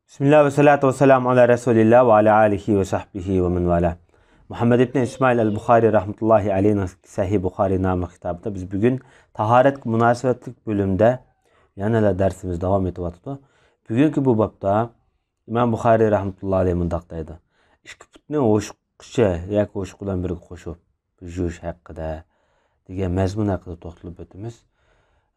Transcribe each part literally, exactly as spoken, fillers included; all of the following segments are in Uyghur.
بىسمىللا ۋەسسالاتۇ ۋەسسالامۇ ئالا رەسۇلىللا ۋە ئالا ئالىھى ۋە سەھبىھى ۋە مەن ۋالا. مۇھەممەد ئىبنى ئىسمائىل ئەل بۇخارى رەھمەتۇللاھى ئەلەيھىنىڭ سەھىھ بۇخارى ناملىق كىتابىدا بىز بۈگۈن تاھارەتكە مۇناسىۋەتلىك بۆلۈمدە يەنىلا دەرسىمىز داۋام ئېتىۋاتىدۇ. بۈگۈنكى بۇ بابتا ئىمام بۇخارى رەھمەتۇللاھى ئەلەيھى مۇنداق دەيدۇ: «ئىككى پۇتنى ھوشۇققىچە ياكى ھوشۇق بىلەن بىرگە قوشۇپ يۇيۇش ھەققىدە» دېگەن مەزمۇن ھەققىدە توختىلىپ ئۆتىمىز.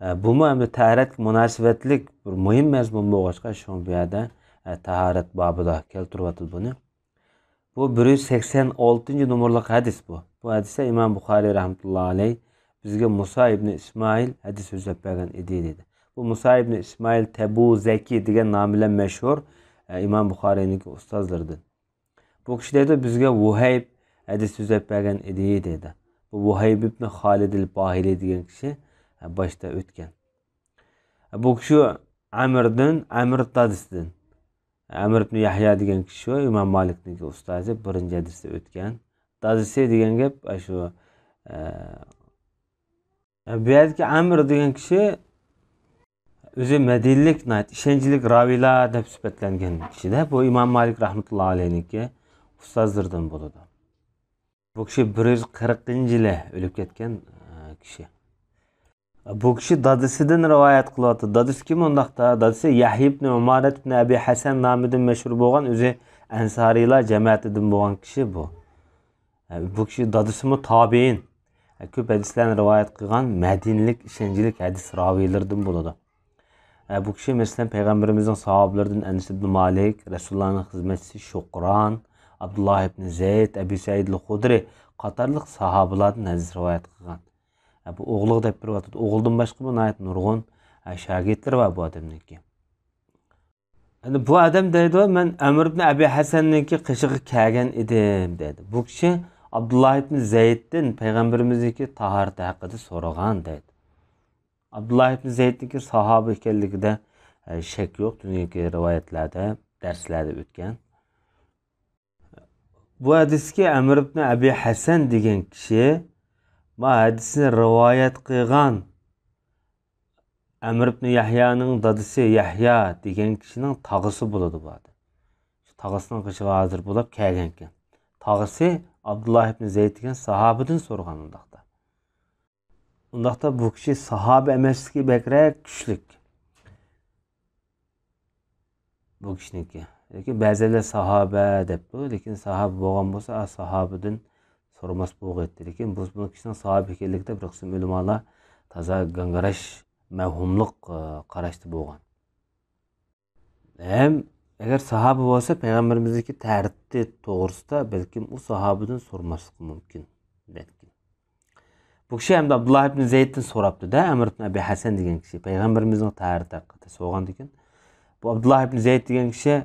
ئە، بۇمۇ ئەمدى تاھارەتكە مۇناسىۋەتلىك بىر مۇھىم مەزمۇن بولغاچقا، شۇڭا بۇ يەردە، ئە، تاھارەت بابىدا كەلتۈرۈۋاتىدۇ بۇنى. بۇ بىر يۈز سەكسەن ئالتىنچى نومۇرلۇق ھەدىس بۇ. بۇ ھەدىستە ئىمام بۇخارىي رەھمەتۇللا ئەلەيھ بىزگە مۇسا ئىبنى ئىسمائىل ھەدىس سۆزلەپ بەرگەن ئىدى، دېدى. بۇ مۇسا ئىبنى ئىسمائىل تەبۇزەكى دېگەن نامى بىلەن مەشھۇر، ئە، ئىمام بۇخارىينىڭكى ئۇستازلىرىدىن. بۇ كىشى دەيدۇ، بىزگە ۋۇھەيب ھەدىس سۆزلەپ بەرگەن ئىدى، دەيدۇ. بۇ ۋۇھەيب ئىبنى خالىدىل باھىلى دېگەن كىشى، ھە، باشتا ئۆتكەن. بۇ كىشى ئەمىردىن، ئەمىر دادىسىدىن. ئەمىر ئىبنى يەھيا دېگەن كىشى شۇ ئىمام مالىكنىڭكى ئۇستازى، بىرىنچى ھەدىستە ئۆتكەن. دادىسى دېگەن گەپ، ئە، شۇ، ئە، بۇ يەردىكى ئەمىر دېگەن كىشى ئۆزى مەدىنىلىك، ناھايىتى ئىشەنچلىك راۋىيلار دەپ سۈپەتلەنگەن كىشىدە، بۇ ئىمام مالىك رەھمەتۇللا ئەلەيھنىڭكى ئۇستازلىرىدىن بولىدۇ. بۇ كىشى بىر يۈز قىرىقىنچى يىلى ئۆلۈپ كەتكەن، ئە، كىشى. بۇ كىشى دادىسىدىن رىۋايەت قىلىۋاتىدۇ. دادىسى كىم ئۇنداقتا؟ دادىسى يەھيا ئىبنى ئۇمارەت ئىبنى ئەبى ھەسەن نامىدىن مەشھۇر بولغان، ئۆزى ئەنسارىيلار جەمەتىدىن بولغان كىشى بۇ. بۇ كىشى دادىسىمۇ تابىئىن. كۆپ ھەدىسلەرنى رىۋايەت قىلغان مەدىنىلىك، ئىشەنچلىك ھەدىس راۋىيلىرىدىن بولىدۇ. بۇ كىشى، مەسىلەن، پەيغەمبىرىمىزنىڭ ساھابىلىرىدىن ئەنەس ئىبنى مالىك، رەسۇلۇللانىڭ خىزمەتچىسى شۇقران، ئابدۇللا ئىبنى زەيد، ئەبۇ سەئىدىل خۇدرى قاتارلىق ساھابىلاردىن ھەدىس رىۋايەت قىلغان. بۇ ئوغلىغا دەپ بېرىۋاتىدۇ. ئوغلىدىن باشقىمۇ ناھايىتى نۇرغۇن، ئە، شاگىرتلىرى بار بۇ ئادەمنىڭكى. ئەمدى بۇ ئادەم دەيدۇ، مەن ئەمر ئىبنى ئەبى ھەسەننىڭكى قېشىغا كەلگەن ئىدىم، دەيدۇ. بۇ كىشى ئابدۇللا ئىبنى زەيدتىن پەيغەمبىرىمىزنىڭكى تاھارىتى ھەققىدە سورىغان، دەيدۇ. ئابدۇللا ئىبنى زەيدنىڭكى ساھابە ئىكەنلىكىدە، ئە، شەك يوق. دۇنيادىكى رىۋايەتلەردە، دەرسلەردە ئۆتكەن. بۇ ھەدىستىكى ئەمر ئىبنى ئەبى ھەسەن دېگەن كىشى، ما ھەدىسنى رىۋايەت قىلغان ئەمر ئىبنى يەھيانىڭ دادىسى يەھيا دېگەن كىشىنىڭ تاغىسى بولىدۇ بۇ ئادەم. شۇ تاغىسىنىڭ قېشىغا ھازىر بولۇپ كەلگەنكەن. تاغىسى ئابدۇللا ئىبنى زەيد دېگەن ساھابىدىن سورىغان ئۇنداقتا. ئۇنداقتا بۇ كىشى ساھابە ئەمەسلىكى بەكرەك كۈچلۈك. بۇ كىشىنىڭكى. لېكىن بەزىلەر ساھابە دەپتۇ. لېكىن ساھابە بولغان بولسا، ئا، ساھابىدىن سورىماس بولغىيتتى. لېكىن بۇ، بۇ كىشىنىڭ ساھابە ئىكەنلىكىدە بىر قىسىم ئۆلىمالار تازا گاڭگىراش، مەۋھۇملۇق، ئا، قاراشتا بولغان. ھەم ئەگەر ساھابە بولسا، پەيغەمبىرىمىزنىڭكى تەرىتى توغرىسىدا بەلكىم ئۇ ساھابىدىن سورىماسلىقى مۇمكىن. بەلكىم. بۇ كىشى ئەمدى ئابدۇللا ئىبن زەيدتىن سوراپتۇ-دە، ئەمر ئىبن ئەبى ھەسەن دېگەن كىشى پەيغەمبىرىمىزنىڭ تاھارىتى ھەققىدە سورىغاندىكىن، بۇ ئابدۇللا ئىبن زەيد دېگەن كىشى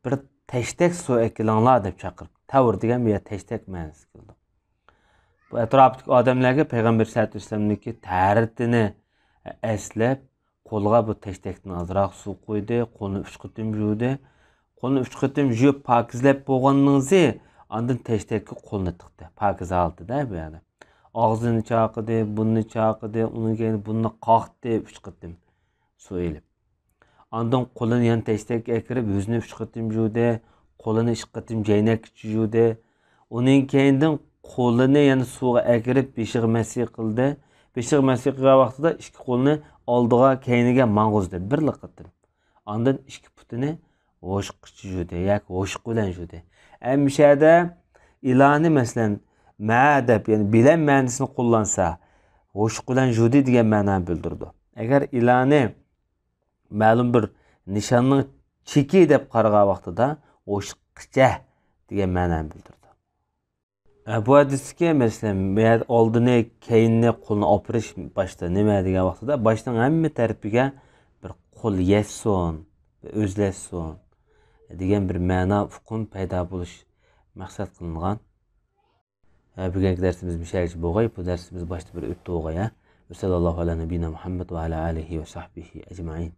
بىر تەشتەك سۇ ئەكېلىڭلار دەپ چاقىرىپتۇ. تەۋر دېگەن بۇ يەردە تەشتەك مەنىسى كېلىدۇ. بۇ ئەتراپتىكى ئادەملەرگە پەيغەمبەر سەللەللاھۇ ئەلەيھى ۋەسەللەمنىڭكى تەھارىتىنى ئەسلەپ، قولىغا بۇ تەشتەكتىن ئازراق سۇ قۇيدى، قولىنى ئۈچ قېتىم يۇدى. قولىنى ئۈچ قېتىم يۇيۇپ، پاكىزلەپ بولغاندىن كېيىن، ئاندىن تەشتەككە قولىنى تىقتى. پاكىز ھالىتىدە بۇ يەردە. ئاغزىنى چاقىدى، بۇرنىنى چاقىدى، ئۇنىڭ كەينىدىن بۇرنىنى قاقتى ئۈچ قېتىم سۇ ئېلىپ. ئاندىن قولىنى يەنە تەشتەككە ئەكىرىپ، يۈزىنى ئۈچ قېتىم يۇدى، قولىنى ئىككى قېتىم جەينەككىچە يۇدى. ئۇنىڭ كەينىدىن قولىنى يەنە سۇغا ئەكىرىپ، بېشىغا مەسىھ قىلدى. بېشىغا مەسىھ قىلغان ۋاقتىدا ئىككى قولىنى ئالدىغا، كەينىگە ماڭغۇزدى بىرلا قېتىم. ئاندىن ئىككى پۇتىنى ھوشۇققىچە يۇدى ياكى ھوشۇق بىلەن يۇدى. ئەمما مۇشۇ يەردە ئىلانى، مەسىلەن، مە دەپ، يەنى بىلەن مەنىسىنى قوللانسا، ھوشۇق بىلەن يۇدى دېگەن مەنانى بىلدۈرىدۇ. ئەگەر ئىلانى مەلۇم بىر نىشاننىڭ چېكى دەپ قارىغان ۋاقتىدا، ھوشۇققىچە دېگەن مەنانى بىلدۈرىدۇ. ئە، بۇ ھەدىستىكى، مەسىلەن، بۇ يەردە ئالدىنى، كەينىنى، قولنى ئاپىرىش باشتا نېمە دېگەن ۋاقتىدا، باشنىڭ ھەممە تەرىپىگە بىر قول يەتسۇن، بىر ئۆزلەشسۇن دېگەن بىر مەنا، ئۇقۇم پەيدا بولۇش مەقسەت قىلىنغان. ئە، بۈگۈنكى دەرسىمىز مۇشۇ يەرگىچە بولغاي. بۇ دەرسىمىز باشتا بىر ئۆتتى بولغاي، ھە. ۋەسەللاللاھۇ ئەلا نەبىينا مۇھەممەد ۋە ئەلا ئالىھى ۋە سەھبىھى ئەجمەئىن.